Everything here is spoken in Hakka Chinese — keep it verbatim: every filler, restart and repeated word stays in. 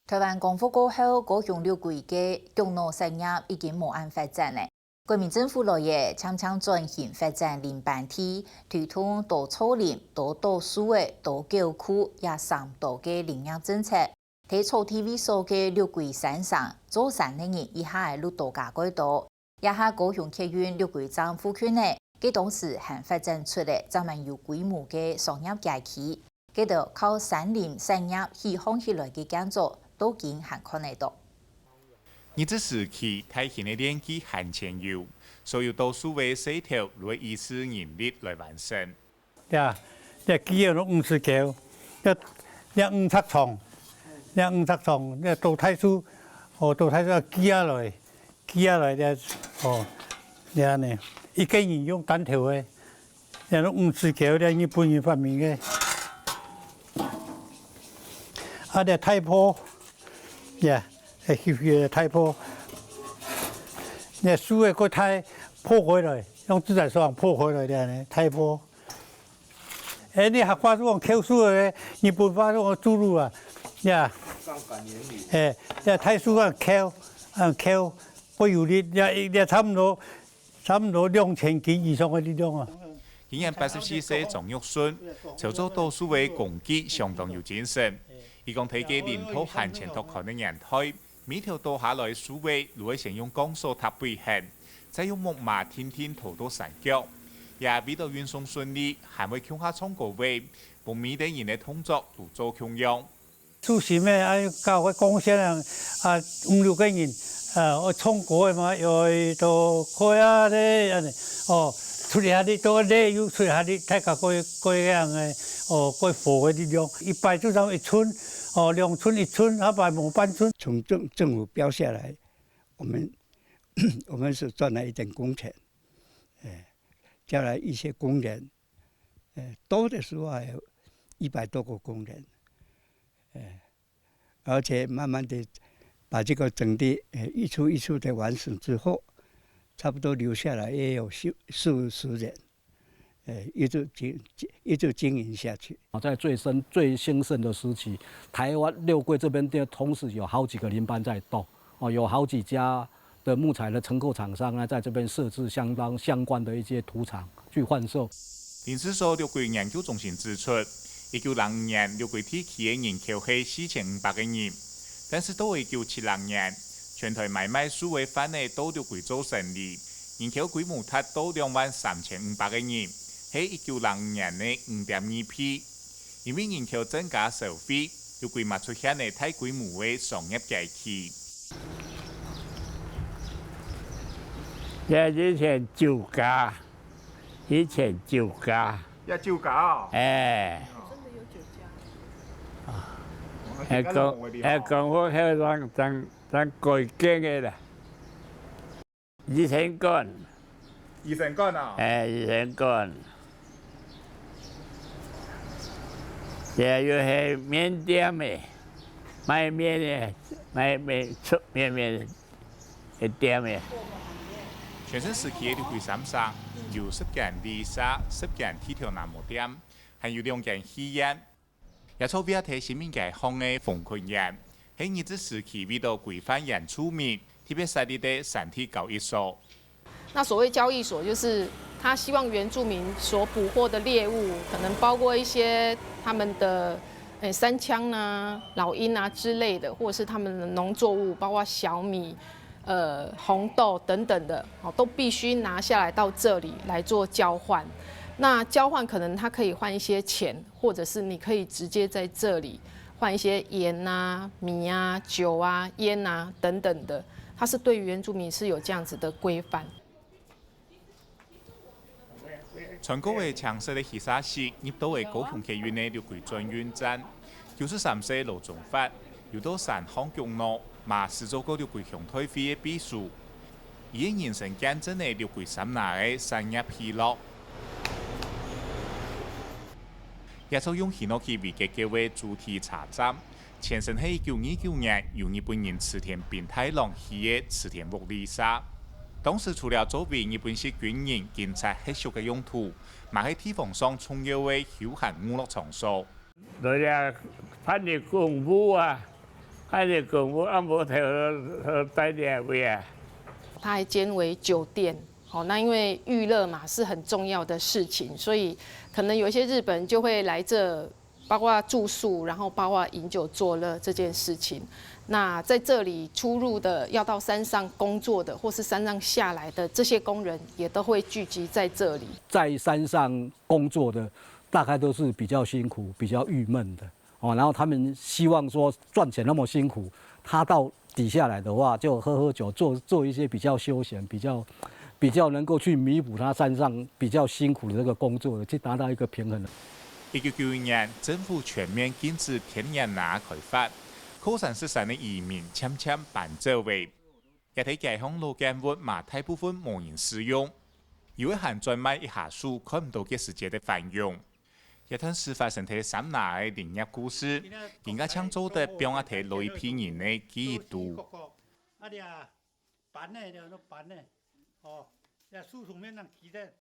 臺灣光復過後，高雄六龜个畜農產業已經無恁發展了。國民政府來了，漸漸轉型發展林班地，推動多造林、多倒樹仔、多狗窟，也生多个林業政策。在草地為所个六龜山上，做山个人一下仔就多加蓋多。這下高雄客運六龜站附近呢，該當時還發展出了正蠻有規模个商業街區。 該兜靠山林產業起䟘起來个建築，到今還看得著。日治時期，大型个煉獄還全有，所有倒樹个事頭就愛依次人力來完成。這，這鋸仔攏五尺高，這，這五尺長，這五尺長，這倒大樹，哦，倒大樹鋸下來， 鋸下來這，哦，這恁呢，一個人用擔頭个，這攏毋係舊个，日本人發明个。啊，這大炮，這，會翕翕个大炮，這樹个个大，破開來，用製材所破開來這呢，大炮。 欸，你客話係講抾樹仔，日本話係講注入啊，呀。上感言語。欸，這大樹恁抾，恁抾，會有力，這，這差毋多，差毋多兩千斤以上个力量啊。今年八十四歲張玉順，操作倒樹个工具相當有精神。佢講，在該林道還全拓寬个年代， 每條倒下來樹仔，就會先用鋼索搭尾絚，再用木馬定定拖到山腳。也為著運送順利，還會共下唱歌仔，分每個人个動作都做共樣。主心个，啊，搞个貢獻啊，啊，五六個人，啊，愛唱歌个嘛，有一道開啊咧，恁呢，哦，出力下力，到咧又出力下力，大家過，過樣个，哦，過火个力量，一擺就差不多一寸，哦，兩寸一寸，啊，擺無半寸。從政，政府標下來， 我們，我們是賺了一點工錢，呃，叫來一些工人，呃，多的時候還有一百多個工人，呃，而且慢慢地把這個整地，呃，一處一處的完成之後，差不多留下來也有四，四五十人。 呃，一直經，一直經營下去。在最盛，最興盛的時期，臺灣六龜這邊的同時有好幾個林班在動，哦，有好幾家的木材的承購廠商呢，在這邊設置相當，相關的一些土廠去販售。林試所六龜研究中心指出，一九零五年六龜地區个人口係四千五百個人，但是到一九七零年，全臺買賣樹仔販仔到六龜做生理， 人口規模達到兩萬三千五百個人，係一九零五年个五點二倍。因為人口增加消費，六龜嘛出現了大規模个商業街區。這以前酒家，以前酒家。這酒家哦。欸。真的有酒家。欸，講，欸，講我後生，正，正改建个啦。 二仙館。二仙館啊？欸，二仙館。這又係麵店个，賣麵个，賣麵，出麵麵个店个。全盛時期个六龜山上，有十間旅社、十間地頭拿毛店，還有兩間戲院。 這座位在新民街項个豐坤園，係日治時期為著規範原住民，特別設立个山地交易所。那所謂交易所，就是他希望原住民所捕獲的獵物，可能包括一些他們的，呃，山羌啊、老鷹啊之類的，或者是他們的農作物，包括小米、呃，紅豆等等的，哦，都必須拿下來到這裡來做交換。那交換可能他可以換一些錢， 或者是你可以直接在這裡換一些鹽啊、米啊、酒啊、菸啊等等的，它是對於原住民是有這樣子的規範。穿過个青色个翕射式，入到个高雄客運个六龜轉運站，九十三歲羅宗發，有到山項工作，嘛係做過六龜鄉代會个秘書。 佢个人生見證了六龜山林个產業起落。這座用Hinoki圍結構个主題車站，前身係一九二九年由日本人池田兵太郎起个池田屋旅社。當時除了作為日本式軍人、警察歇宿个用途，嘛係地方上重要个休閒娛樂場所。 在這辦理公務啊，啊，你公母啊，無頭，頭戴這位啊。它还兼为酒店。好，那因为娱乐嘛是很重要的事情，所以可能有一些日本人就会来这，包括住宿，然后包括饮酒作乐这件事情。那在这里出入的，要到山上工作的，或是山上下来的这些工人，也都会聚集在这里。在山上工作的，大概都是比较辛苦、比较郁闷的哦。然后他们希望说赚钱那么辛苦，他到底下来的话，就喝喝酒，做做一些比较休闲、比较比较能够去弥补他山上比较辛苦的这个工作的，去达到一个平衡。一九九一年，政府全面禁止天然林開發，靠山食山个移民漸漸搬走位。這兜街項老建築嘛，大部分無人使用，有个還專賣一下手，看毋到該時節个繁榮。這段事發生在三林个林業故事，今下正做得放啊在老一輩人个記憶肚。啊，你啊，板呢，你啊，板呢，哦，這樹上面那幾个。